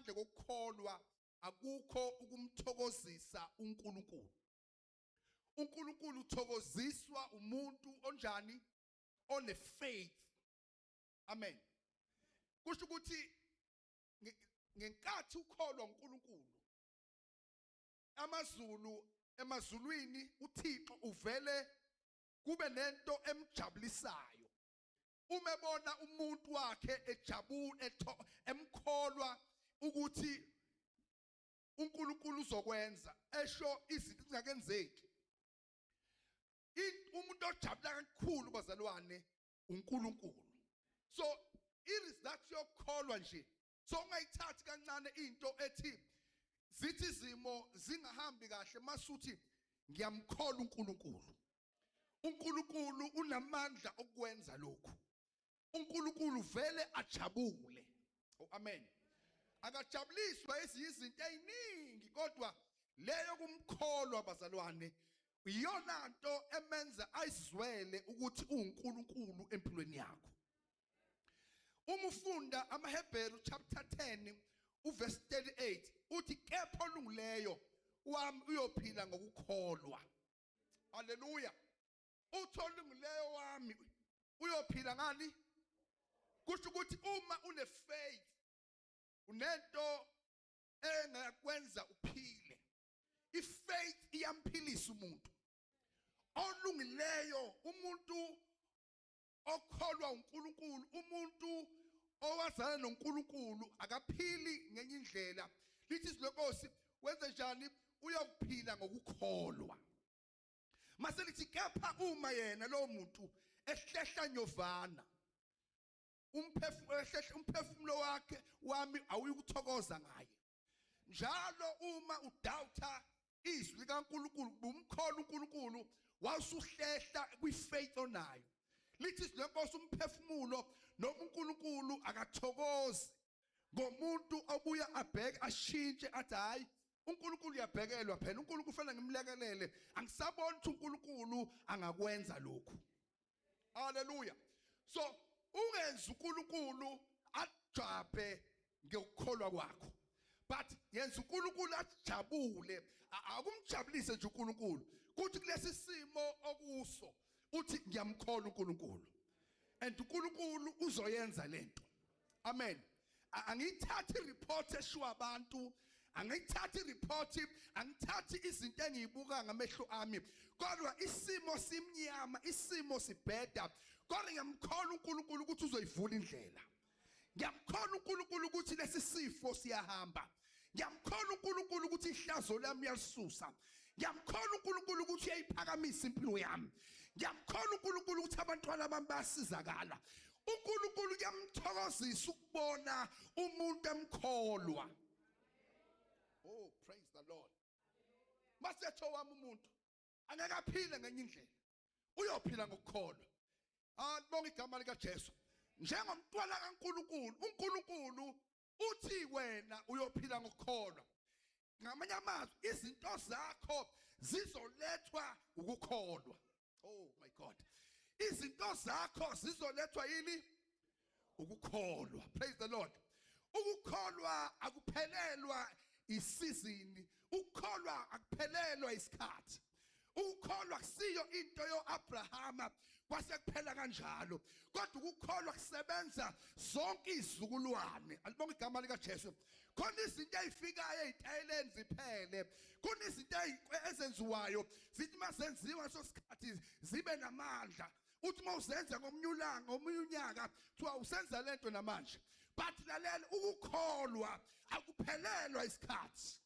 Ngaphandle kokukholwa akukho ukumthokozisa uNkulunkulu. uNkulunkulu uthokoziswa umuntu onjani? One faith. Amen. Kusho ukuthi ngenkathi ukholwa uNkulunkulu, amazulu, emazulwini uThixo uvele kube nento emjabulisayo uma ebona umuntu wakhe ejabule, emkholwa ukuthi uNkulunkulu uzokwenza, esho izinto zingakenzeki. Umuntu ojabula kakhulu, bazalwane, uNkulunkulu. So it is that yokukholwa nje. So ungayithathi kancane into ethi zithi izimo zingahambi kahle, masuthi ngiyamkholwa uNkulunkulu, uNkulunkulu unamandla okwenza lokhu, uNkulunkulu vele ajabule. Oh, amen. Akajabuliswa ezinye izinto eziningi, kodwa leyo kumkholwa, bazalwane, iyona nto emenza ayizwele ukuthi uNkulunkulu empilweni yakho. Uma ufunda amaHebheru chapter 10 uverse 38, uthi kepha olungileyo wami uyophila ngokukholwa. Haleluya. Uthi olungileyo wami uyophila ngani? Kusho ukuthi uma une faith, unento engakwenza uphile. Ifaith iyamphilisa umuntu olungileyo, umuntu okholwa uNkulunkulu, umuntu owazana noNkulunkulu akaphili ngenye indlela. Lithi izwi lenkosi, wenze njani? Uyokuphila ngokukholwa. Mase lithi kepha uma yena lo muntu ehlehla nyovana, umphefumulo, umphefumulo wakhe wami awuyukuthokoza ngaye. Njalo uma udoubta izwi likaNkulunkulu, umkholwa uNkulunkulu, wawusuhlehla kwifaith onayo, lithi izwi lenkosi umphefumulo noma uNkulunkulu akathokozi ngomuntu obuya abheke, ashintshe, athi hayi, uNkulunkulu uyabhekelwa phela, uNkulunkulu kufanele ngimlekelele, angisaboni ukuthi uNkulunkulu angakwenza lokhu. Haleluya. So ungenza uNkulunkulu ajabhe ngokukholwa kwakho, but yenza uNkulunkulu ajabule. Akumjabulise nje uNkulunkulu kuthi kulesi simo okuso uthi ngiyamkholwa uNkulunkulu and uNkulunkulu uzoyenza lento. Amen. Angiyithathi report eshiwa abantu, angiyithathi report, angithathi izinto engiyibuka ngamehlo ami, kodwa isimo simnyama, isimo sibheda, kodwa ngiyamkholwa uNkulunkulu ukuthi uzoyivula indlela. Ngiyamkholwa uNkulunkulu ukuthi lesi sifo siyahamba. Ngiyamkholwa uNkulunkulu ukuthi ihlazo lami uyalisusa. Ngiyamkholwa uNkulunkulu ukuthi uyayiphakamisa impilo yami. Ngiyamkholwa uNkulunkulu ukuthi abantwana bami bayasizakala. uNkulunkulu kuyamthokozisa ukubona umuntu emkholwa. Oh, praise the Lord. Masetho wami, umuntu angeke aphile ngenye indlela, uyophila ngokukholwa. Ah, libonga igama lika Jesu. Njengomntwana kaNkulunkulu, uNkulunkulu uthi wena uyophila ngokukholwa. Ngamanye amazwi, izinto zakho zizolethwa ukukholwa. Oh my God, izinto zakho zizolethwa yini? Ukukholwa. Praise the Lord. Ukukholwa akuphelelwa isizini, ukukholwa akuphelelwa isikhathi, ukukholwa kusiyo into yoAbrahama kwase kuphela kanjalo, kodwa ukukholwa kusebenza zonke izizukulwane. Alibonga igama lika Jesu. Khona izinto ezifikayo ezitayeleni ziphele, khona izinto ezenziwayo zithi mazenziwa leso sikhathi zibe namandla, uthi mawuzenza ngomunye ulanga, ngomunye unyaka, kuthiwa usenza lento namanje. But lalela, ukukholwa akuphelelwa isikhathi.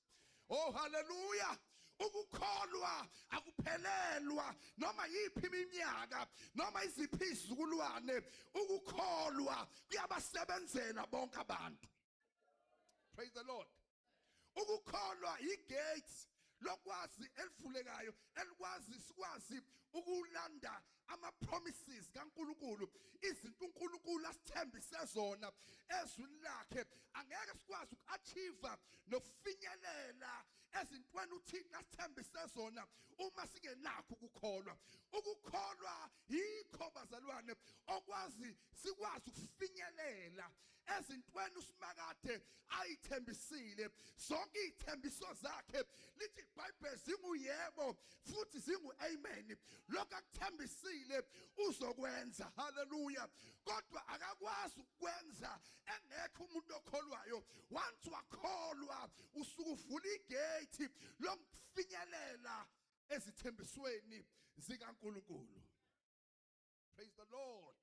Oh, haleluya. Ukukholwa akuphelelwa noma yiphi iminyaka noma iziphi izizukulwane. Ukukholwa kuyabasebenzela bonke abantu. Praise the Lord. Ukukholwa igates lokwazi elivulekayo elikwazi sikwazi ukulanda ama promises kaNkuluNkulu, izinto uNkulunkulu asithembise zona ezwini lakhe. Angeke sikwazi ukuachieve nokufinyelela ezintweni uThixo asithembise zona uma singenakho ukukholwa. Ukukholwa yikho, bazalwane, okwazi sikwazi ukufinyelela. Ezintweni uSimakade ayithembisile, zonke izithembiso zakhe, lithi iBhayibheli, zinguyebo futhi zingu amen. Lokho akuthembisile uzokwenza. Haleluya. Kodwa akakwazi ukwenza engekho umuntu okholwayo. Once wakholwa, usuke uvula igate lokufinyelela ezithembisweni zikaNkulunkulu. Praise the Lord.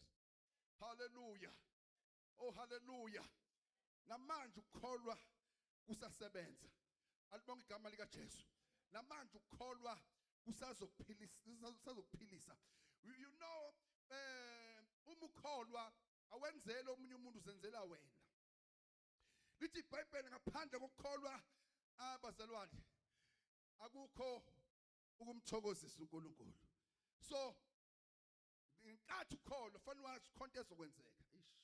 Hallelujah. Oh, hallelujah. Namanje ukukholwa kusasebenza. Alibonga igama lika Jesu. Namanje ukukholwa kusazokuphilisa. Uma ukholwa, awenzele omunye umuntu, uzenzela wena. Lithi iBhayibheli, ngaphandle kokukholwa, abazalwane, akukho ukumthokozisa uNkulunkulu. So ngenkathi ukholwa, fanele wazi khona into ezokwenzeka. Ish,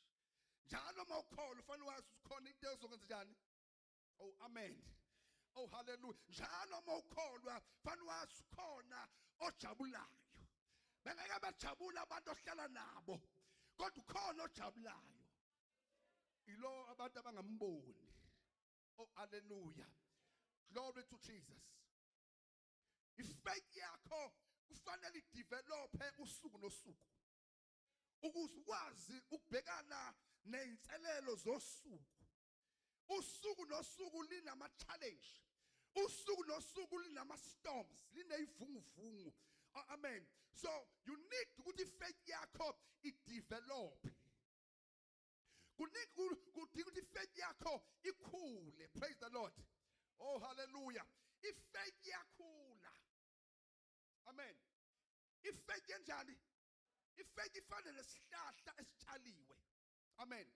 njalo uma ukholwa, fanele wazi ukuthi khona into ezokwenza njani. Oh, amen. Oh, hallelujah. Njalo uma ukholwa, fanele wazi khona ojabulayo. Bengeke bajabula abantu ohlala nabo, kodwa ukhona ojabulayo, ilo abantu abangamboni. Oh, hallelujah. Glory to Jesus. Ifaith yakho kufanele idevelope usuku nosuku ukuze ukwazi ukubhekana nezinselelo zosuku. Usuku nosuku linama challenge, usuku nosuku linama storms, lineyivunguvungu. Amen. So you need ukuthi ifaith yakho idevelop. Kuningi, kudinga ukuthi ifaith yakho ikhule. Praise the Lord. Oh, hallelujah. Ifaith iyakhula. Amen. Ifaith yenjani? Ifaith ifana nesihlahla esitshaliwe. Amen.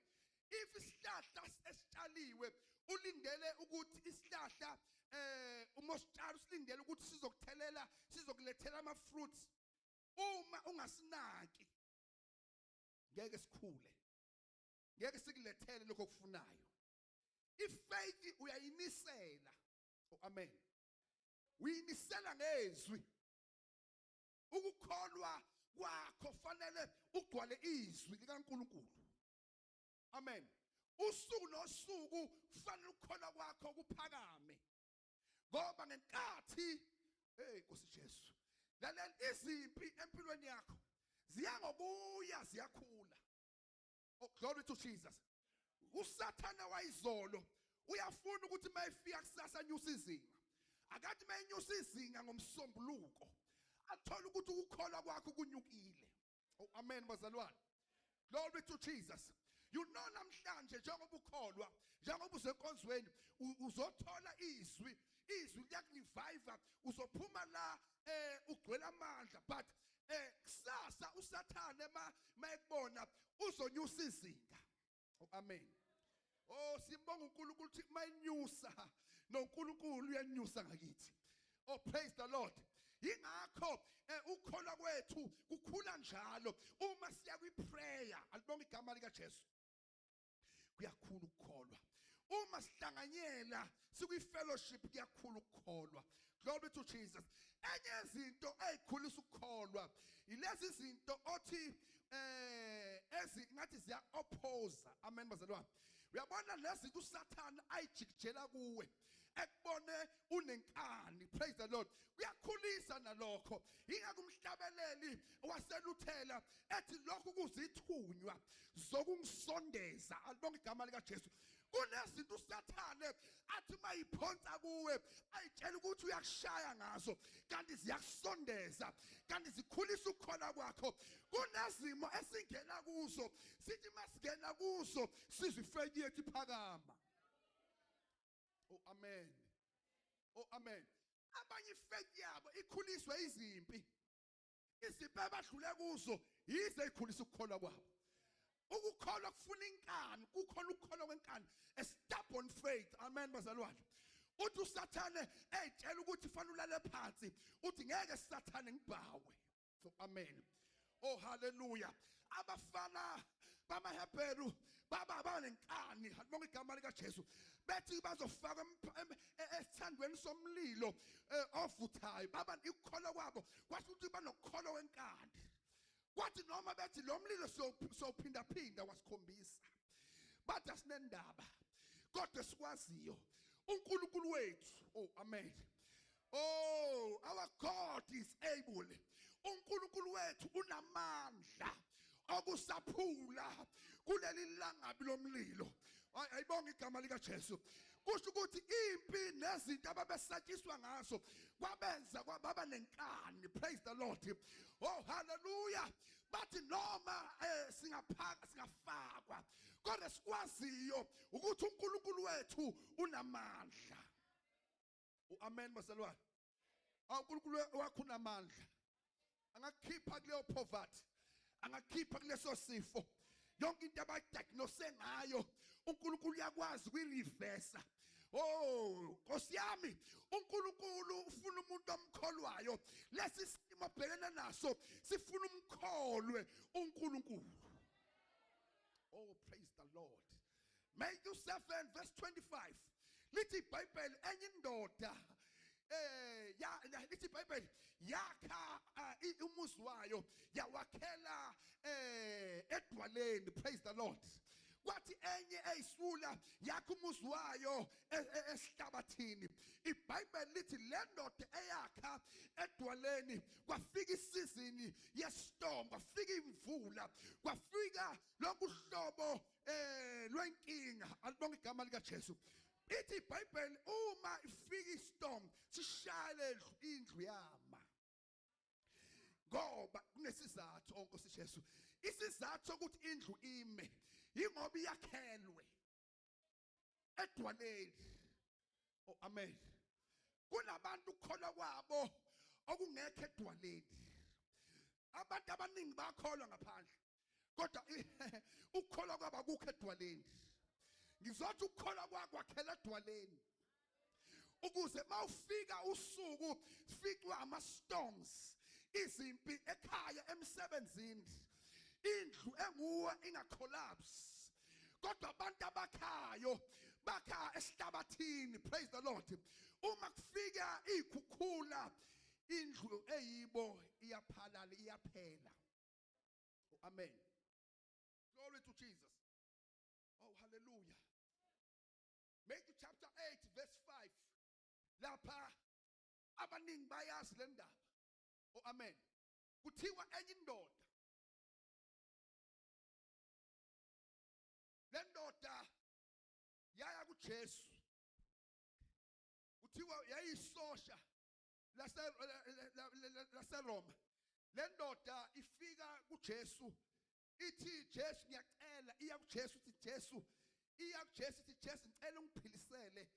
If isihlahla esitshaliwe, ulindele ukuthi isihlahla, uma usitshala, usilindele ukuthi sizokuthelela, sizokulethela ama fruits, uma ungasinaki, ngeke sikhule, ngeke sikulethele lokho okufunayo. Ifaith uyayinisela. Oh, amen. Uyinisela ngezwi. Ukukholwa kwakho fanele ugcwale izwi likaNkulunkulu. Amen. Usuku nosuku kufanele ukukholwa kwakho kuphakame, ngoba ngenkathi, hey Nkosi Jesu, lalela, izimpi empilweni yakho ziya ngokuya ziyakhula. Oh, glory to Jesus. USathana wayizolo uyafuna ukuthi mayifika kusasa nyusa izinga. Akathi mayinyusa izinga ngomsombuluko, athola ukuthi ukukholwa kwakho kunyukile. Oh, amen, bazalwane. Glory to Jesus. Namhlanje njengoba ukholwa, njengoba usenkonzweni, uzothola izwi, izwi liyakurevive, uzophuma la ugcwele amandla, but kusasa uSathane ma mayekubona uzonyusa izinga. Oh, amen. Oh, sibonga uNkulunkulu ukuthi mayinyusa, noNkulunkulu uyanyusa ngakithi. Oh, praise the Lord. Ingakho ukholwa kwethu kukhula njalo uma siya kwi prayer. Alibonga igama lika Jesu. Kuyakhula ukukholwa uma sihlanganyela sikwi fellowship, kuyakhula ukukholwa. Glory to Jesus. Enye izinto ezikhulisa ukukholwa ilezi zinto othi ezi ngathi ziya oppose. Amen, bazalwane. Uyabona lezi zinto uSathana ayijikijela kuwe, ekubone unenkani. Praise the Lord. Kuyakhulisa nalokho. Ingakho umhlabeleli waseluthela ethi lokhu kuzithunywa zokungisondeza. Alibonga igama lika Jesu. Kunezinto uSathane athi mayiphonsa kuwe, ayitshela ukuthi uyakushaya ngazo, kanti ziyakusondeza, kanti zikhulisa ukukholwa kwakho. Kunezimo esingena kuzo, sithi masingena kuzo, sizwe ifaith yethu iphakama. Oh, amen. Oh, amen. Abanye ifaith yabo ikhuliswe izimpi. Izimpi abadlule kuzo yize ikhulisa ukukholwa kwabo. Ukukholwa kufuna inkani, kukhona ukukholwa kwenkani, a stubborn faith. Amen, bazalwane. Uthi uSathane eyitshela ukuthi fanele ulale phansi, uthi ngeke Sathane ngibhawe. So amen. Oh, hallelujah. Abafana bamaHebheru baba banenkani. Alibonga igama lika Jesu. Bethi bazofaka esithandweni somlilo ovuthayo. Baba ikukholwa kwabo kwasho ukuthi banokukholwa kwenkani. Kwathi noma bethi lo mlilo sowuphinda phinda, wasikhombisa. Bathi asinendaba, kodwa sikwaziyo uNkulunkulu wethu. Oh, amen. Oh, our God is able. UNkulunkulu wethu unamandla okusaphula kuleli langabi lomlilo. Ayibonga igama lika Jesu. Kusho ukuthi impi nezinto ababesatshiswa ngazo kwabenza kwababa nenkani. Praise the Lord. Oh, hallelujah. Bathi noma singaphaka singafakwa, kodwa sikwaziyo ukuthi uNkulunkulu wethu unamandla. Amen bazalwane. UNkulunkulu wakho unamandla. Angakhipha kuleyo poverty, angakhipha kuleso sifo. Yonke into abadiagnose ngayo uNkulunkulu uyakwazi ukuyireversa. Oh, Nkosi yami, uNkulunkulu ufuna umuntu omkholwayo. Lesi simo abhekene naso sifuna umkholwe uNkulunkulu. Oh, praise the Lord. Matthew 7 verse 25. Lithi iBhayibheli enye indoda ya lithi iBhayibheli yakha umuzi wayo yawakhela edwaleni. Praise the Lord. Kwathi enye eyisula yakha umuzi wayo esihlabathini. iBhayibheli lithi le ndoda eyakha edwaleni kwafika isizini yestorm, kwafika imvula, kwafika lonke uhlobo lwenkinga. Alibonge igama lika Jesu. Ithi iBhayibheli uma ifika istorm sishale indlu yama, ngoba kunesizathu. ONkosi Jesu, isizathu sokuthi indlu ime ingoba iyakhelwe edwaleni. Oh, amen. Kunabantu ukukholwa kwabo okungekho edwaleni. Abantu abaningi bakholwa ngaphandle, kodwa ukukholwa kwabo akukho edwaleni. Ngizothi ukukholwa kwakho kwakhela edwaleni, ukuze mawufika usuku ficwa ama storms, izimpi ekhaya, emsebenzini, indlu enguwe ingacollapse. Kodwa abantu abakhayo bakha esihlabathini. Praise the Lord. Uma kufika ikhukhula, indlu eyibo iyaphalala, iyaphela. Oh, amen. Glory to Jesus. Oh, hallelujah. Matthew chapter 8 verse 5. Lapha abaningi bayazi le ndaba. Oh, amen. Kuthiwa enye indoda, le ndoda yaya kuJesu. Kuthiwa yayisosha laseRoma. Le ndoda ifika kuJesu ithi, "Jesu, ngiyacela." Iya kuJesu ithi, "Jesu," iya kuJesu ithi, "Jesu, ngicela ungiphilisele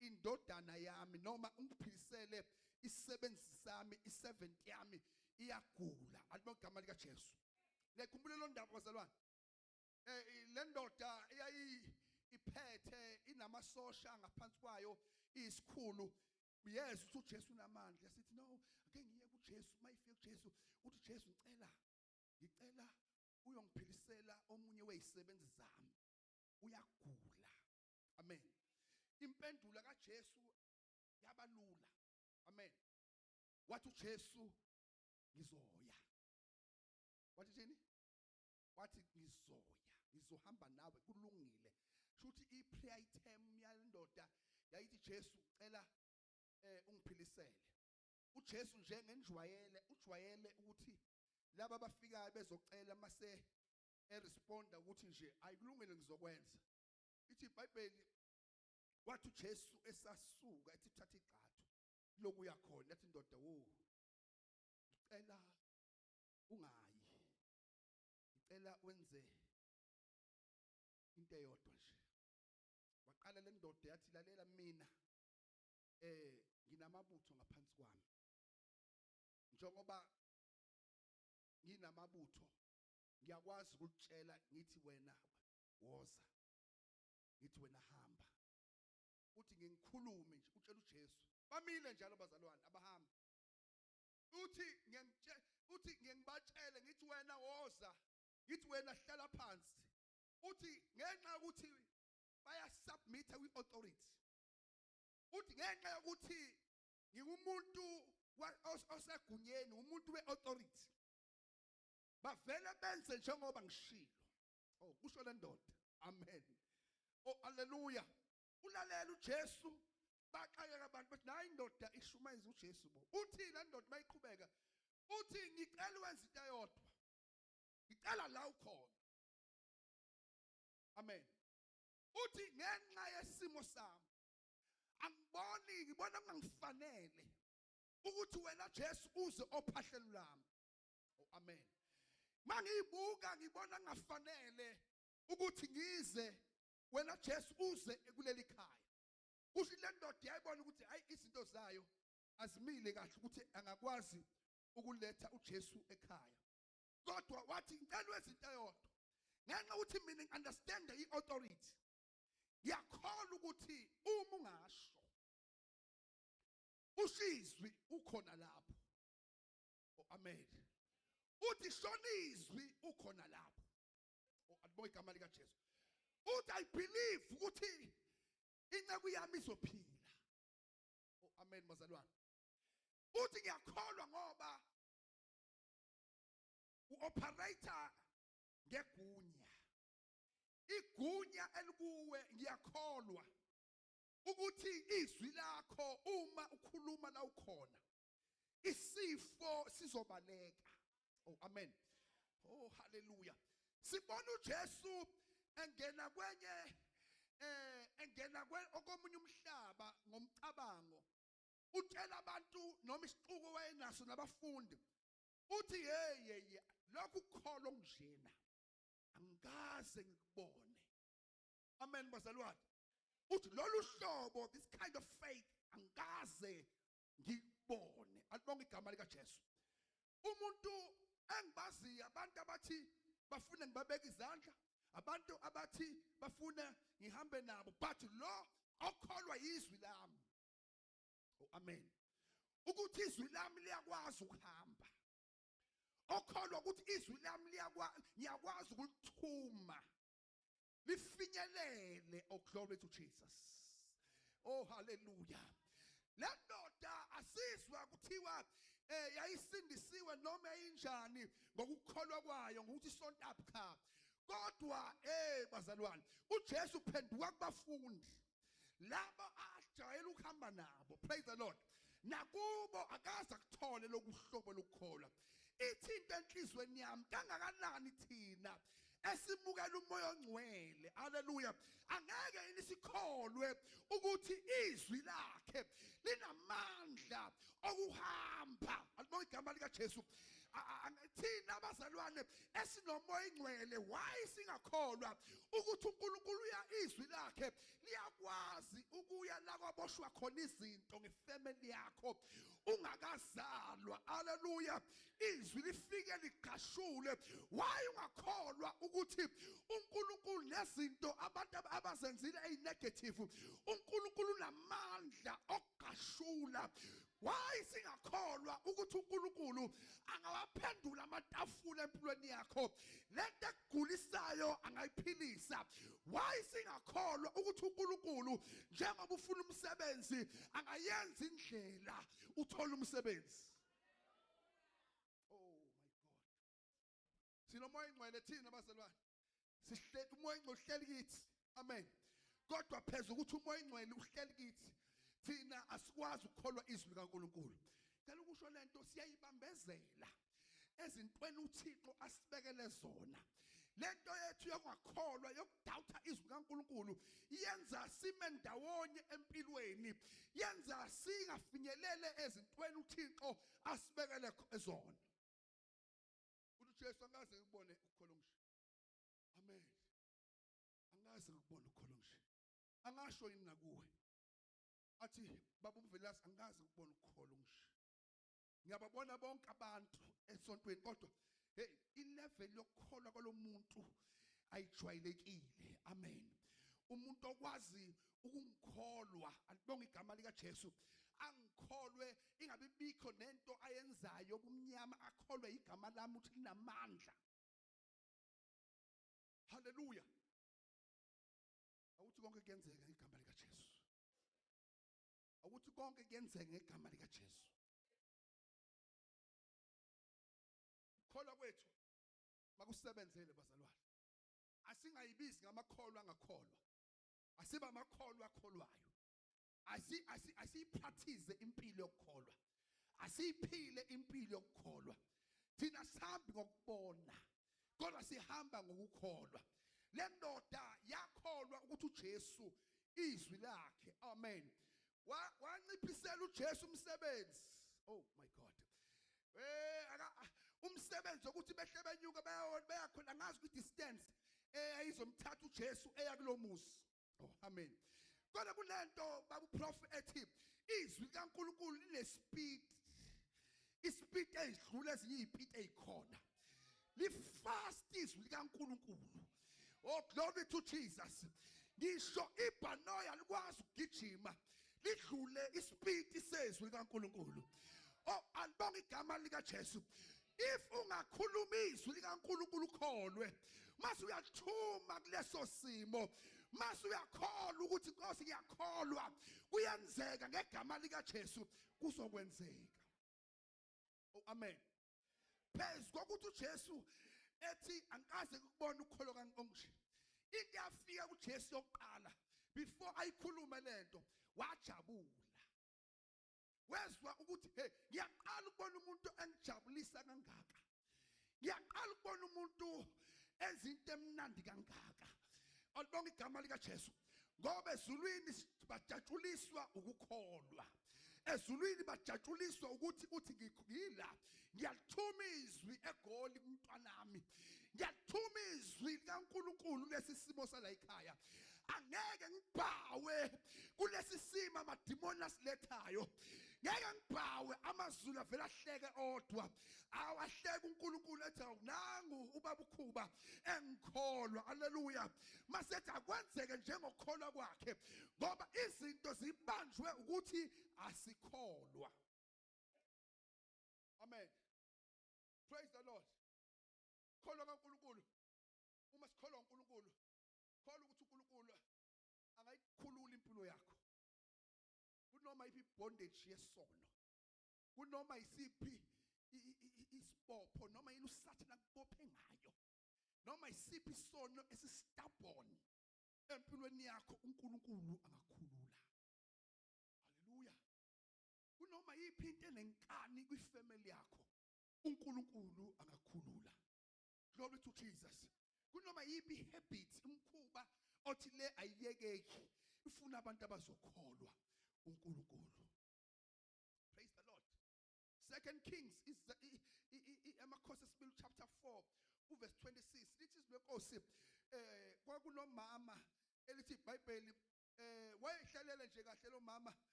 indodana yami, noma ungiphilisele isisebenzi sami, iservant yami iyagula." Alibonke igama lika Jesu. Ngiyakhumbula lo ndaba bazalwane. Le ndoda eyayi iphethe inamasosha ngaphansi kwayo, isikhulu, yes, uthi uJesu unamandla. Sithi no, ake ngiye kuJesu. Mayifika kuJesu uthi, "Jesu, ngicela uyongiphilisela omunye wezisebenzi zami, uyagula." Amen. Impendulo kaJesu yabalula. Amen. Wathi uJesu, "Ngizoya." Wathi thini? Wathi, "Ngizoya, ngizohamba nawe." Kulungile. Shuthi i-prayer item yalendoda yayithi, "Jesu, cela ungiphilisele." uJesu njengenjwayele ujwayele ukuthi laba abafikayo bezocela, mase eresponda ukuthi nje, "Ayikulungile, ngizokwenza." Ithi iBhayibheli wathi uJesu esasuka ethi thatha igxathu lokuya khona, yathi indoda, "Wo, ngicela ungayi, ngicela wenze into eyodwa nje." Waqala le ndoda yathi, "Lalela, mina nginamabutho ngaphansi kwami. Njengoba nginamabutho, ngiyakwazi ukutshela ngithi wena woza, ngithi wena hamba." Uthi ngikhulume nje, utshela uJesu, bamile njalo bazalwane, abahambi. Uthi ngiyangitshela, uthi ngibatshele ngithi wena woza, ngithi wena hlala phansi. Uthi ngenxa yokuthi bayasubmit kwi-authority, uthi ngenxa yokuthi ngingumuntu osegunyeni, umuntu we-authority, bavele benze njengoba ngishilo. Oh, kusho le ndoda. Amen. Oh haleluya. Ulalela uJesu, baxakeka abantu bathi nayi indoda ishumayeza uJesu bo. Uthi le ndoda mayiqhubeka uthi ngicela wenze into eyodwa. Ngicela la ukhona. Amen. Uthi ngenxa yesimo sami angiboni, ngibona kungangifanele ukuthi wena Jesu uze ophahleni lwami. Oh amen. Mangiyibuka ngibona kungafanele ukuthi ngize wena Jesu uze kuleli khaya. Kusho le ndoda yayibona ukuthi hayi izinto zayo azimile kahle ukuthi angakwazi ukuletha uJesu ekhaya. Kodwa wathi ngicela wenze into eyodwa. Ngenxa ukuthi mina ngi-understand i-authority. Ngiyakholwa ukuthi uma ungasho ushizwi ukhona lapho. Oh amen. Uthi shona izwi ukhona lapho. Oh alibonge igama lika Jesu. Uthi I believe ukuthi inceku yami izophila. Oh amen bazalwane. Uthi ngiyakholwa ngoba uoperator ngegunya. Igunya elikuwe ngiyakholwa ukuthi izwi lakho uma ukhuluma la ukhona isifo sizobaleka. Oh amen. Oh hallelujah. Sibona uJesu engena kwenye engena okomunye umhlaba ngomcabango. Utshela abantu noma isixuku wayenaso nabafundi. Uthi hey hey lokhu ukukholwa okunjena angikaze ngikubone. Amen bazalwane. Uthi lolu hlobo, this kind of faith angikaze ngikubone. Alibonge igama lika Jesu. Umuntu engibaziyo abantu abathi bafuna ngibabeke izandla, abantu abathi bafuna ngihambe nabo, but lo okholwa izwi lami. Oh amen. Ukuthi izwi lami liyakwazi ukuhamba. Okholwa ukuthi izwi lami liyakwazi, ngiyakwazi ukulithuma lifinyelele. Oh glory to Jesus. Oh hallelujah. Le ndoda asizwa kuthiwa yayisindisiwe noma injani ngokukholwa kwayo ngokuthi isonto up cha. Kodwa bazalwane uJesu uphenduka kubafundi laba ajayela ukuhamba nabo. Praise the Lord. Nakubo akaze akuthole lokuhlobo lokukholwa. Ithi into enhlizweni yami kangakanani thina esimukela uMoya oNgcwele. Haleluya. Angeke yini sikholwe ukuthi izwi lakhe linamandla okuhamba. Alibonge igama lika Jesu. Thina abazalwane esinomoya ingcwele, why singakholwa ukuthi uNkulunkulu uya izwi lakhe liyakwazi ukuya la kwaboshwa khona izinto ngefamily yakho ungakazalwa. Haleluya. Izwi lifike ligqashule. Why ungakholwa ukuthi uNkulunkulu nezinto abantu abazenzile ezinegative, uNkulunkulu unamandla okugqashula? Why singakholwa ukuthi uNkulunkulu angawaphendula amatafula empilweni yakho, lento ekugulisayo angayiphilisa? Why singakholwa ukuthi uNkulunkulu njengoba ufuna umsebenzi angayenza indlela uthole umsebenzi? Oh my God. Sinomoya ingcwele thina bazalwane. Sihleli umoya ingcwele uhleli kithi. Amen. Kodwa phezulu ukuthi umoya ingcwele uhleli kithi, thina asikwazi ukukholwa izwi likaNkulunkulu. Cela ukusho lento, siyayibambezela ezintweni uThixo asibekele zona. Lento yethu yokungakholwa, yokudoubta izwi likaNkulunkulu yenza sime ndawonye empilweni, yenza singafinyelele ezintweni uThixo asibekele zona. Uthi uJesu angikaze ngikubone ukukholwa nje. Amen. Angikaze ngikubone ukukholwa nje. Angasho yini nakuwe? Athi baba uMvelase angikaze ngikubone ukukholwa nje. Ngiyababona bonke abantu esontweni kodwa hey ilevel yokukholwa kwalomuntu ayijwayelekile. Amen. Umuntu okwazi ukungikholwa, alibonge igama lika Jesu, angikholwe ingabe bikho nento ayenzayo kumnyama, akholwe igama lami ukuthi linamandla. Hallelujah. Awuthi konke kuyenzeka ngegama lika Jesu. Awuthi konke kuyenzeka ngegama lika Jesu. Ukukholwa kwethu makusebenzele bazalwane. Asingayibizi ngamakholwa angakholwa. Asiba amakholwa akholwayo. Asi asi asiyipractice impilo yokukholwa. Asiyiphile impilo yokukholwa. Thina sihambi ngokubona, kodwa sihamba ngokukholwa. Le ndoda yakholwa ukuthi uJesu izwi lakhe. Amen. Wanciphisela uJesu umsebenzi. Oh my God. Aka umsebenzi wokuthi behle benyuka beyakhona ngazi kwi distance ayizomthatha uJesu eya kulomuzi. Oh amen. Kodwa kunento baba uprof ethi izwi likaNkuluNkulu linespeed. Ispeed ezidlula ezinye izipiti ezikhona. Lifast izwi likaNkuluNkulu. Oh glory to Jesus. Ngisho ibhanoya likwazi ukugijima lidlule ispeed sezwi likaNkuluNkulu. Oh alibonga igama lika Jesu. If ungakhuluma izwi likaNkuluNkulu ukholwe, mase uyathuma kuleso simo, mase uyakholwa ukuthi Nkosi ngiyakholwa, kuyenzeka ngegama lika Jesu, kuzokwenzeka. Oh amen. Phezu kokuthi uJesu ethi angikaze ukubona ukukholwa kankonje. Into yafika kuJesu yokuqala before ayikhulume lento wajabula. Wezwa ukuthi hey ngiyaqala ukubona umuntu engijabulisa kangaka. Ngiyaqala ukubona umuntu enza into emnandi kangaka. Alibonga igama lika Jesu. Ngoba ezulwini bajatshuliswa ukukholwa. Ezulwini bajatshuliswa ukuthi uthi ngila ngiyalithuma izwi eGoli kumntwanami. Ngiyalithuma izwi likaNkuluNkulu lesi simo sala ekhaya. Angeke ngibhawe kulesi simo amadimoni asilethayo. Ngeke ngibhawe amazulu avela ahleke odwa. Awahleke uNkulunkulu ethi nangu ubaba ukhuba engikholwa. Haleluya. Masethi akwenzeke njengokukholwa kwakhe ngoba izinto zibanjwe ukuthi asikholwa. Amen. Praise the Lord. Kholwa kaNkulunkulu. Uma sikholwa uNkulunkulu, kholwa ukuthi uNkulunkulu angayikhulula impilo yakho. Kunoma iphi bondage yesono. Kunoma isiphi isibopho noma yini uSathane akubophe ngayo. Noma isiphi isono esistubborn empilweni yakho uNkulunkulu angakhulula. Haleluya. Kunoma yiphi into enenkani kwifamily yakho uNkulunkulu angakhulula. Glory to Jesus. Kunoma yiphi habit umkhuba othi le ayiyekeki ifuna abantu abazokholwa uNkulunkulu. Praise the Lord. Second Kings is amakhosi esibili chapter 4 uverse 26 lithi izwi lenkosi kwakunomama elithi iBhayibheli wayehlalele nje kahle lo mama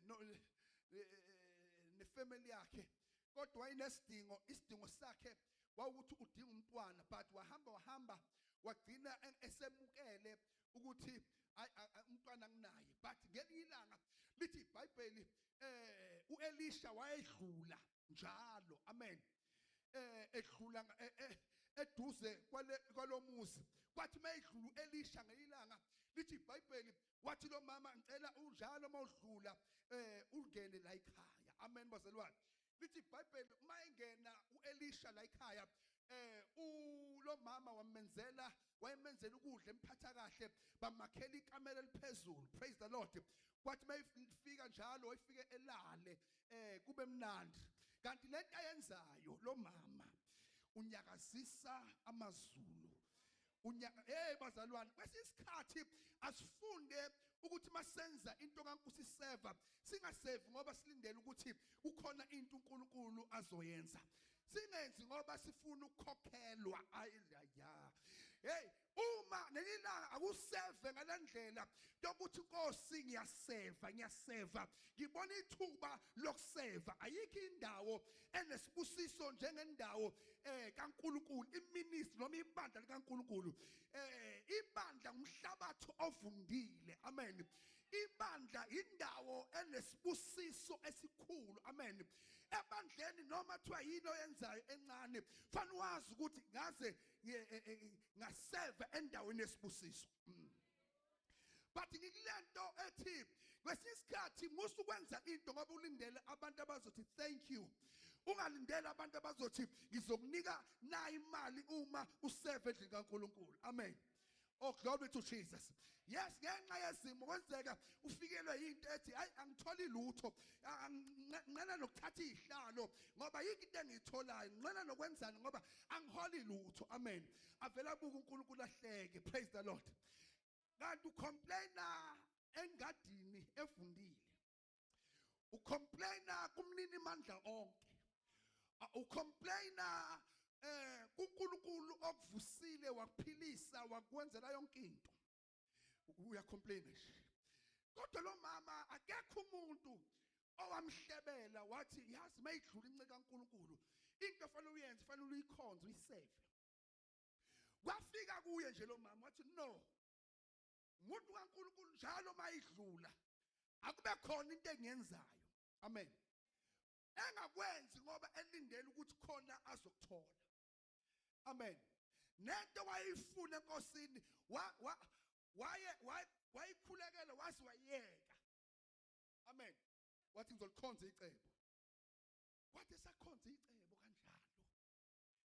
no nefamily yakhe kodwa wayenesidingo isidingo sakhe wawukuthi udinga umntwana but wahamba wagcina esemukele ukuthi umntwana nginaye but ngelinye ilanga lithi iBhayibheli uElisha wayedlula njalo amen edlula eduze kwalomuzi kwathi mayidlula uElisha ngelilanga lithi iBhayibheli wathi lo mama ngicela unjalo mawudlula ungene la ekhaya amen bazalwane lithi iBhayibheli uma engena uElisha la ekhaya lo mama wamenzela wayemenzela ukudla emphatha kahle bamakhela ikamelo eliphezulu praise the Lord kwathi mayifika njalo wayifike elale kube mnandi kanti lento ayenzayo lo mama unyakazisa amazulu unyaka hey bazalwane kwesinye isikhathi asifunde ukuthi masenza into kaNkosi seva singasevi ngoba silindele ukuthi kukhona into uNkulunkulu azoyenza singenzi ngoba sifuna ukukhokhelwa ayiya hey uma nelilanga akuseve ngalendlela yokuthi Nkosi ngiyaseva ngiyaseva ngibona ithuba lokuseva ayikho indawo enesibusiso njengendawo kaNkuluNkulu iministry noma ibandla likaNkuluNkulu ibandla ngumhlabathi ovundile amen ibandla indawo enesibusiso esikhulu amen ebandleni noma kuthiwa yini oyenzayo encane fanele wazi ukuthi ngaze ngaseva endaweni yesibusiso but ngikulento ethi kwesinye isikhathi musu ukwenza into ngoba ulindele abantu abazothi thank you ungalindela abantu abazothi ngizokunika na imali uma useve endlini kaNkuluNkulu amen. Oh, glory to Jesus. Yes, ngenxa yezimo kwenzeka ufikelwe into ethi hayi, angitholi lutho, nginqena nokuthatha izihlalo ngoba yikho into engiyitholayo, nginqena nokwenzani ngoba angiholi lutho. Amen. Avela abuka uNkulunkulu ahleke. Praise the Lord. Kanti ucomplaina engadini evundile, ucomplaina kumnini mandla onke, ucomplaina kuNkulunkulu okuvusile, wakuphilisa, wakwenzela yonke into, uyacomplaina nje. Kodwa lo mama, akekho umuntu owamhlebela wathi, yazi, mayidlula inceku kaNkulunkulu, into ofanele uyenze, fanele uyikhonze, uyiseve. Kwafika kuye nje lo mama, wathi, no, umuntu kaNkulunkulu njalo mayidlula akube khona into engiyenzayo. Amen. Engakwenzi ngoba elindele ukuthi khona azokuthola. Amen. Nento wayifuna enkosini, waye wayikhulekela waze wayeka. Amen. Wathi, ngizolikhonza icebo. Kwathi esakhonza icebo kanjalo,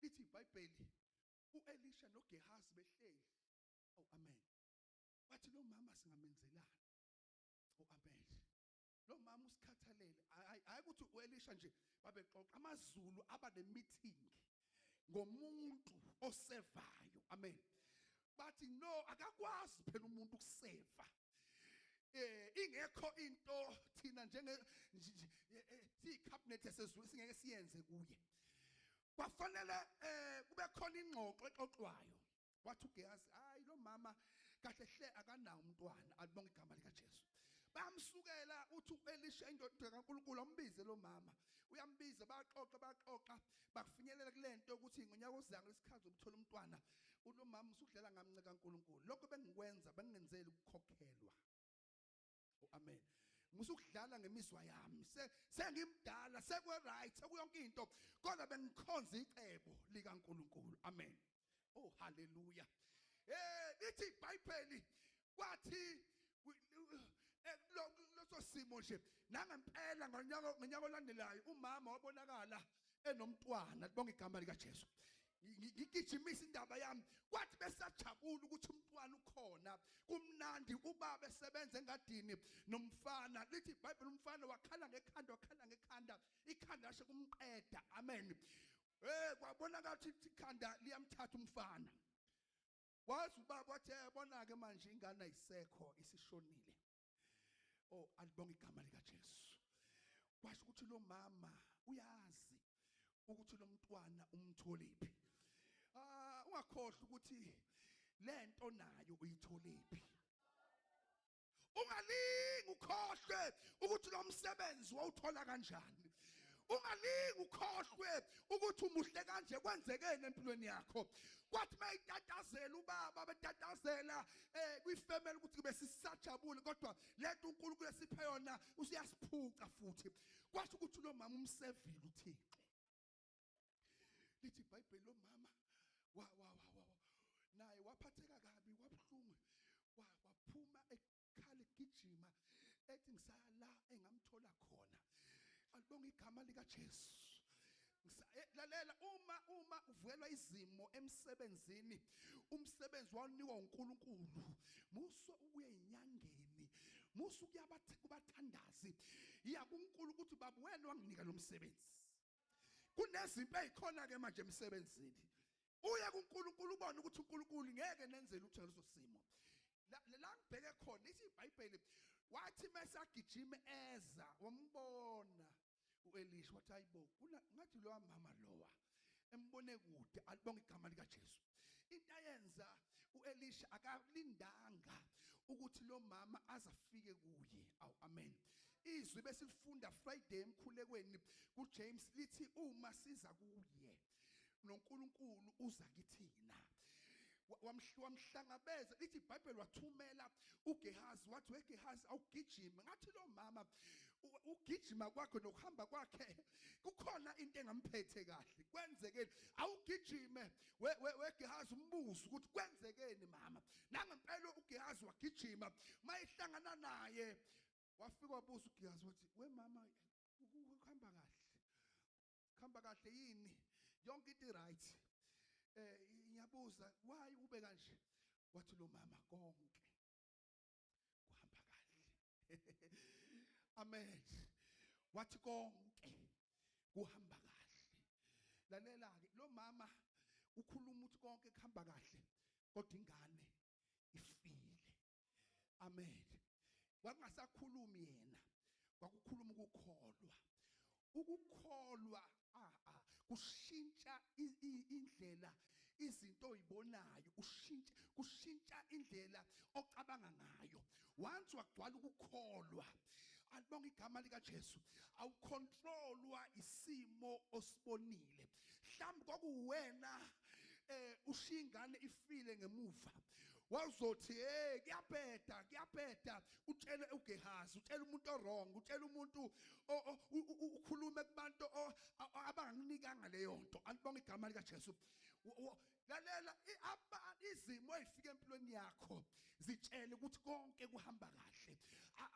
lithi iBhayibheli uElisha noGehazi behleli. Oh, amen. Wathi, lo mama singamenzelani? Oh, amen. Lo mama usikhathalele. Hayi ukuthi uElisha nje babexoxa, amazulu aba ne-meeting ngomuntu osevayo. Amen. Bathi, no, akakwazi phela umuntu ukuseva ingekho into thina njenge siyicabinet esezulu singeke siyenze kuye. Kwafanele kube khona ingxoxo exoxwayo. Wathi uGehazi, hayi, lo mama kahle hle akanawo umntwana. Alibonga igama likaJesu. Bamsukela, uthi uElisha, indoda kaNkulunkulu, ambize lo mama. Uyambiza, baxoxa, baxoxa, bakufinyelela kulento ukuthi ngonyaka ozayo lesikhathi ukuthola umntwana. Ulo mama, usudlela ngami, nceku kaNkulunkulu, lokho bengikwenza bengingenzeli ukukhokhelwa. Oh, amen. Musukudlala ngemizwa yami, sengimdala, sekwe right, sekuyonke into, kodwa bengikhonza icebo likaNkulunkulu. Amen. Oh, hallelujah. Lithi iBhayibheli kwathi leso simo nje, nangempela ngonyaka olandelayo umama wabonakala enomntwana. Libonga igama likaJesu. Ngigijimisa indaba yami. Kwathi besajabula ukuthi umntwana ukhona, kumnandi, ubaba esebenza engadini nomfana, lithi iBhayibheli umfana wakhala ngekhanda, wakhala ngekhanda, ikhanda lashe kumqeda. Amen. Kwabonakala ukuthi ikhanda liyamthatha umfana. Wazi ubaba wathi, yabona ke manje ingane ayisekho, isishonile. Oh, alibonga igama likaJesu. Kwasho ukuthi lo mama uyazi ukuthi lo mntwana umtholiphi. Ah, ungakhohlwa ukuthi lento nayo uyitholephi. Ungalingi ukhohlwe ukuthi lo msebenzi wawuthola kanjani. Ungalingi ukhohlwe ukuthi umuhle kanje kwenzekeni empilweni yakho. Kwathi mayitatazela ubaba, betatazela kwifamily ukuthi kube sisajabule, kodwa lento uNkulunkulu esiphe yona usiyasiphuca futhi. Kwasho ukuthi lo mama umsevile uThixo. Lithi iBhayibheli lo mama wa wa wa wa naye waphatheka kabi, wabuhlungu, waphuma ekhala, egijima, ethi, ngisaya la engamthola khona. Alibonga igama likaJesu. Lalela, uma uvukelwa izimo emsebenzini, umsebenzi wawunikwa uNkulunkulu, muso ukuya enyangeni, muso ukuya kubathandazi, iya kuNkulunkulu ukuthi, baba, wena wanginika lo msebenzi. Kunezimpi ezikhona ke manje emsebenzini. Uye kuNkulunkulu, ubone ukuthi uNkulunkulu ngeke nenzele lutho ngaleso simo. La ngibheke khona, lithi iBhayibheli wathi mesagijima eza, wambona uElisha, wathi, hayibo, kuna ngathi lo mama lowa embone kude. Alibonga igama likaJesu. Into ayenza uElisha, akalindanga ukuthi lo mama azafike kuye. Aw, amen. Izwi besilifunda Friday emkhulekweni kuJames lithi uma siza kuye noNkulunkulu uza kithina. Wamhlangabeza. Lithi iBhayibheli wathumela uGehazi, wathi, weGehazi, awugijime, ngathi lo mama ugijima kwakhe nokuhamba kwakhe kukhona into engamphethe kahle, kwenzekeni? Awugijime, weGehazi, umbuzo ukuthi kwenzekeni, mama. Nangempela uGehazi wagijima, mayihlangana naye wafika wabuza uGehazi, wathi, we mama, kuhamba kahle, kuhamba kahle yini? Yonke into right? Ngiyabuza, why ube kanje? Wathi lo mama konke kuhamba kahle. Amen. Wathi konke kuhamba kahle. Lalela ke, lo mama ukhuluma ukuthi konke kuhamba kahle, kodwa ingane ifile. Amen. Kwakungasakhulumi yena, kwakukhuluma ukukholwa. Ukukholwa kushintsha indlela izinto oyibonayo, ushintsha, kushintsha indlela ocabanga ngayo. Once wagcwala ukukholwa, alibonga igama lika Jesu, awucontrolwa isimo osibonile. Mhlawumbe kwakuwena ushiya ingane ifile ngemuva, wawuzothi hey, kuyabheda, kuyabheda, utshele uGehazi, utshele umuntu owrong, utshele umuntu, ukhulume kubantu abangakunikanga leyo nto. Alibonga igama lika Jesu. Lalela, izimo ezifika empilweni yakho zitshele ukuthi konke kuhamba kahle.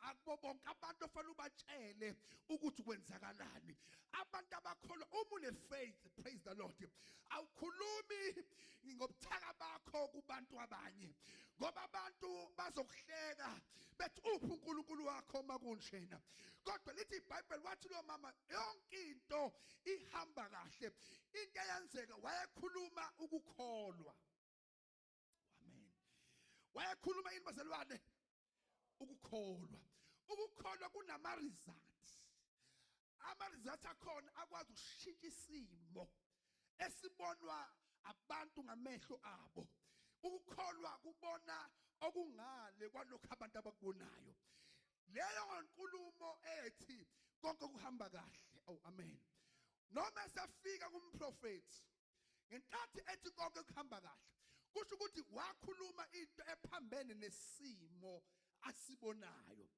Akubo bonke abantu ofanele ubatshele ukuthi kwenzakalani. Abantu abakholwa, uma une faith, praise the Lord, awukhulumi ngobuthaka bakho kubantu abanye, ngoba abantu bazokuhleka bethi uphi uNkulunkulu wakho makunjena. Kodwa lithi iBhayibheli, wathi lo mama yonke into ihamba kahle. Into eyenzeka, wayekhuluma ukukholwa. Amen. Wayekhuluma yini, bazalwane? Ukukholwa. Ukukholwa kunama results. Ama results akhona akwazi ukushintsha isimo esibonwa abantu ngamehlo abo. Ukukholwa kubona okungale kwalokho abantu abakubonayo. Leyo nkulumo ethi konke kuhamba kahle, oh amen, noma esefika kumprofeti ngenkathi ethi konke kuhamba kahle, kusho ukuthi wakhuluma into ephambene nesimo asibonayo.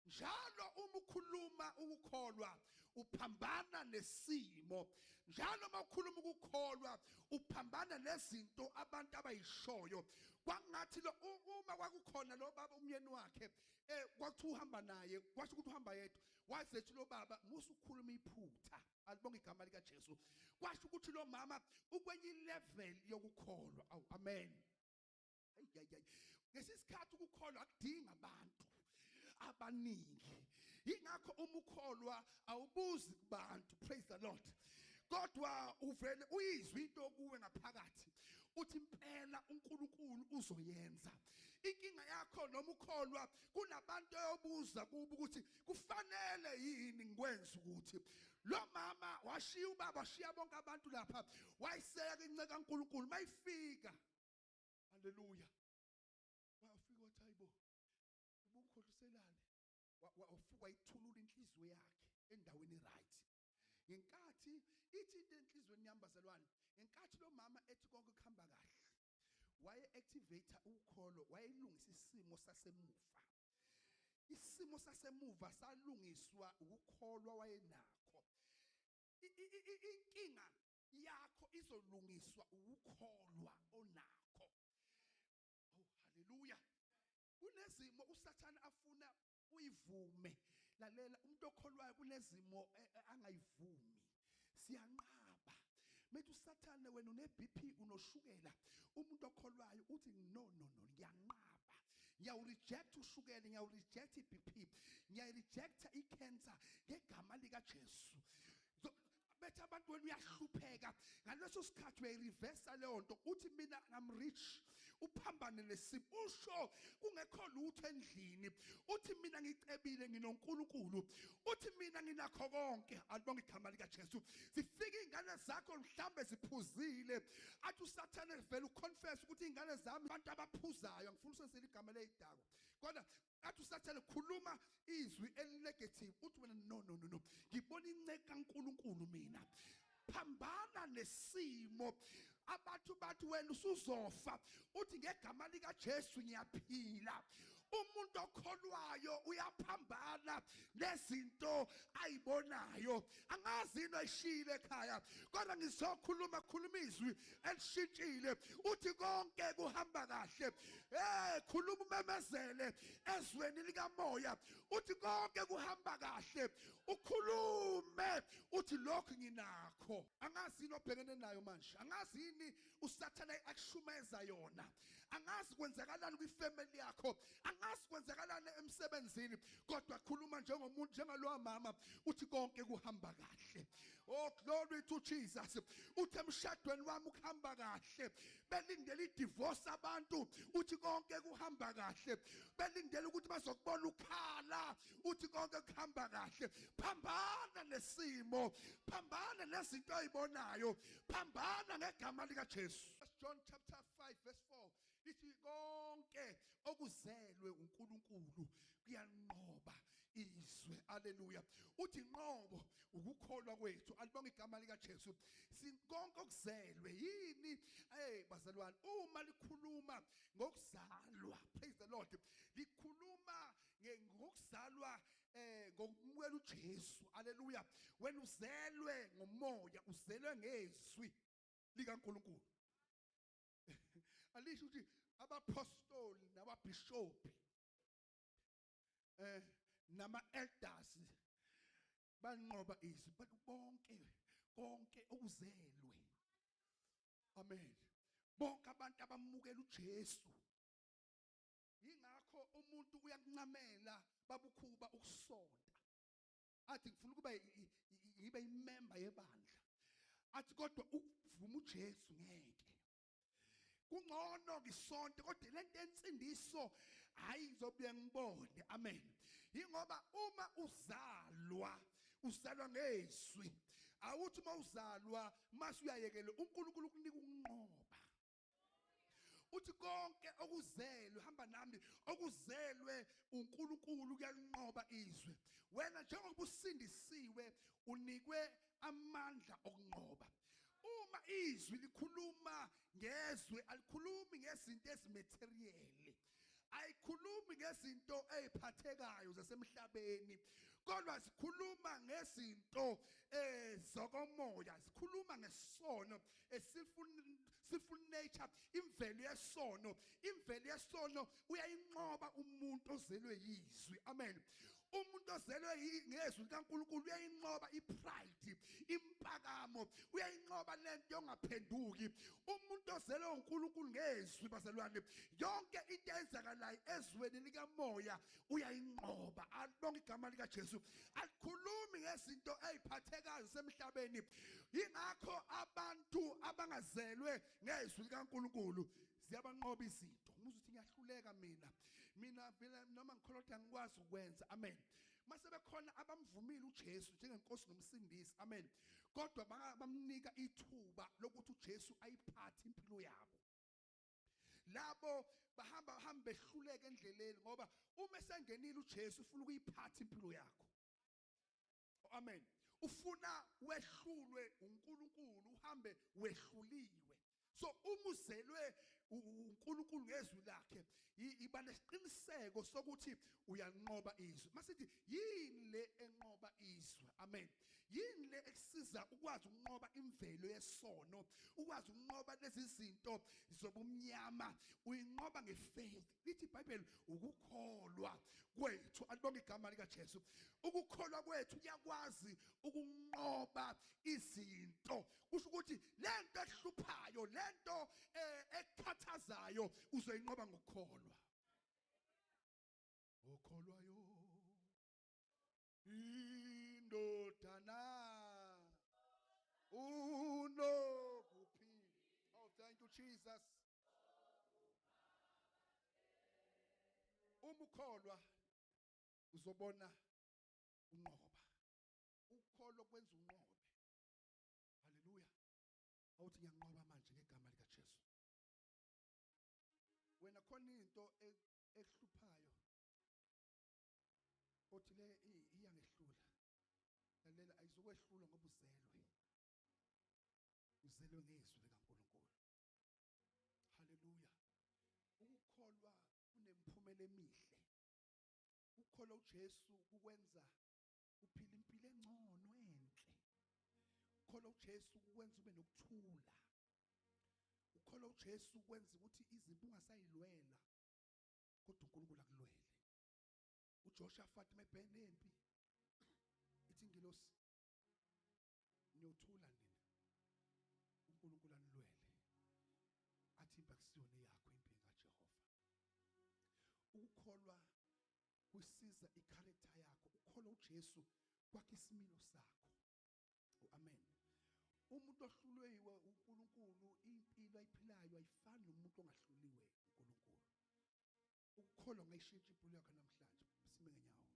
Njalo uma ukhuluma ukukholwa uphambana nesimo. Njalo uma ukhuluma ukukholwa uphambana nezinto abantu abayishoyo. Kwangathi lo uma kwakukhona lo baba umyeni wakhe, kwakuthiwa uhamba naye, kwasho ukuthi uhamba yedwa, wazethi lo baba musa ukukhuluma iphutha. Alibonga igama lika Jesu. Kwasho ukuthi lo mama ukwenye level yokukholwa. Awu amen. Hey, hey, hey. Ngesisikhathi ukukholwa akudinga abantu abaningi. Ingakho uma ukholwa awubuzi kubantu, praise the Lord, kodwa uvele uyizwe into kuwe ngaphakathi, uthi impela uNkulunkulu uzoyenza. Inkinga yakho noma ukholwa, kunabantu oyobuza kubo ukuthi kufanele yini ngikwenze. Ukuthi lo mama washiya ubaba, washiya bonke abantu lapha, wayiseka inceku kaNkulunkulu. Mayifika, haleluya, wafika wathi hayibo, ubungikhohliselani? Wafika wayithulula inhliziyo yakhe endaweni right. Ngenkathi ithi into enhliziyweni yami, bazalwane, ngenkathi lo mama ethi konke kuhamba kahle, waye activate ukholo, wayelungisa isimo sasemuva. Isimo sasemuva salungiswa ukukholwa wayenakho. Inkinga yakho izolungiswa ukukholwa onakho. Oh haleluya. Kunezimo uSathane afuna uyivume. Lalela, umuntu okholwayo kunezimo angayivumi. Siyanqaba. Methi uSathane wena une BP, unoshukela, umuntu okholwayo uthi no, no, no, ngiyanqaba. Ngiyawureject ushukela, ngiyawureject iBP, ngiyayirejecta icancer ngegama lika Jesu. Bethi abantu wena uyahlupheka, ngaleso sikhathi uyayireversa leyo nto, uthi mina I'm rich. Uphambane nesimo, usho kungekho lutho endlini, uthi mina ngicebile, nginoNkulunkulu, uthi mina nginakho konke. Alibonga igama lika Jesu. Zifika ingane zakho mhlambe ziphuzile, athi uSathane vele uconfess ukuthi ingane zami abantu abaphuzayo. Ngifuna usenzele igama lezidakwa, kodwa athi uSathane khuluma izwi elinegative, uthi wena no, no, no, no, ngibona inceku kaNkulunkulu mina. Phambana nesimo. Abantu bathi wena usuzofa, uthi ngegama lika Jesu ngiyaphila. Umuntu okholwayo uyaphambana nezinto ayibonayo. Angazi into ayishile ekhaya, kodwa ngizokhuluma, khuluma izwi elishintshile, uthi konke kuhamba kahle. Hey, khuluma, umemezele ezweni likamoya, uthi konke kuhamba kahle. Ukhulume uthi lokhu nginakho. Angazi yini obhekene nayo manje, angazi yini uSathane akushumeza yona. Angazi kwenzakalani kwifamily yakho, angazi kwenzakalani emsebenzini, kodwa khuluma njengomuntu, njengalowa mama, uthi konke kuhamba kahle. Oh, glory to Jesus. Uthi emshadweni wami ukuhamba kahle. Belindele idivorce abantu, uthi konke kuhamba kahle. Belindele ukuthi bazokubona ukhala, uthi konke kuhamba kahle. Phambana nesimo, phambana nezinto oyibonayo, phambana ngegama lika Jesu. John chapter 5 verse 4 lithi konke okuzelwe uNkulunkulu kuyanqoba izwe. Haleluya. Uthi inqobo ukukholwa kwethu. Alibonge igama lika Jesu. Konke okuzelwe yini? Hey bazalwane, uma likhuluma ngokuzalwa, praise the Lord, likhuluma ngokuzalwa ngokumukela uJesu. Haleluya. Wena uzelwe ngomoya, uzelwe ngezwi likaNkulunkulu. Alisho ukuthi abapostoli nababishop nama elders banqoba izwi, but bonke konke okuzelwe. Amen. Bonke abantu abamukela uJesu. Ingakho umuntu uyakuncamela babukhuba ukusonta, athi ngifuna ukuba ngibe imember yebandla, athi kodwa ukuvuma uJesu ngeke. Kungcono ngisonte, kodwa lento ensindiso hayi ngizobuye ngibone. Amen. Ingoba uma uzalwa, uzalwa ngezwi. Awuthi uma uzalwa mase uyayekela, uNkulunkulu ukunika ukunqoba. Uthi konke okuzelwe, hamba nami, okuzelwe uNkulunkulu kuyanqoba izwe. Wena njengoba usindisiwe unikwe amandla okunqoba. Uma izwi likhuluma ngezwe, alikhulumi ngezinto ezimaterial, ayikhulumi ngezinto eziphathekayo zasemhlabeni, kodwa sikhuluma ngezinto ezokomoya, sikhuluma ngesono, sinful nature, imvelo yesono. Imvelo yesono uyayinqoba umuntu ozelwe yizwi. Amen. Umuntu ozelwe ngezwi likaNkulunkulu uyayinqoba ipride, impakamo, uyayinqoba lento yongaphenduki. Umuntu ozelwe uNkulunkulu ngezwi, bazalwane, yonke into eyenzakalayo ezweni likamoya uyayinqoba. Alibonge igama lika Jesu. Alikhulumi ngezinto eziphathekayo semhlabeni. Ingakho abantu abangazelwe ngezwi likaNkulunkulu ziyabanqoba izinto. Umuze uthi ngiyahluleka mina, mina noma ngikholwa ukuthi angikwazi ukwenza. Amen. Mase bekhona abamvumile uJesu njengenkosi nomsindisi. Amen. Kodwa bamnika ithuba lokuthi uJesu ayiphathe impilo yabo. Labo bahamba hambe behluleka endleleni, ngoba uma esengenile uJesu ufuna ukuyiphatha impilo yakho. Amen. Ufuna wehlulwe uNkulunkulu, uhambe wehluliwe. So uma uzelwe uNkulunkulu ngezwi lakhe, iba nesiqiniseko sokuthi uyanqoba izwe. Masithi yini le enqoba izwe? Amen. Yini le ekusiza ukwazi ukunqoba imvelo yesono, ukwazi ukunqoba lezi zinto zobumnyama? Uyinqoba ngefaith. Lithi iBhayibheli ukukholwa kwethu. Alibonge igama lika Jesu. Ukukholwa kwethu kuyakwazi ukunqoba izinto. Kusho ukuthi lento ehluphayo, lento ekukhathazayo uzoyinqoba ngokukholwa. Okholwayo indodana unokuphila. Oh, thank you Jesus. Uma ukholwa uzobona unqoba. Ukukholwa kwenza unqobe. Haleluya. Awuthi ngiyanqoba manje ngegama lika Jesu. Wena khona into ekuhluphayo othi le iyangehlula. Lalela, ayizukwehlula ngoba uzelwe. Uzelwe ngezwi likaNkulunkulu. Haleluya. Ukukholwa kunemphumela emihle. Ukukholwa uJesu kukwenza uphile impilo engcono enhle. Ukukholwa uJesu kukwenza ube nokuthula. Ukukholwa uJesu kwenza ukuthi izinto ungasayilwela, kodwa uNkulunkulu akulwele. uJoshaphat mebhene empi, ithi ingilosi niyothula nina, uNkulunkulu anilwele. Athi impi akusiyona yakho, impi kaJehova. Ukukholwa kusiza icharacter yakho. Ukukholwa uJesu kwakhe isimilo sakho. Oh, amen. Umuntu ohlulweyiwe uNkulunkulu, impilo ayiphilayo ayifani nomuntu ongahluliwe uNkulunkulu. Ukukholwa ngayishintsha impilo yakho namhlanje. Sime ngenyawo.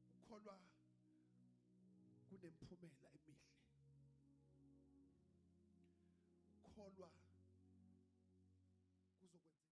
Ukukholwa kunemphumela emihle. Ukukholwa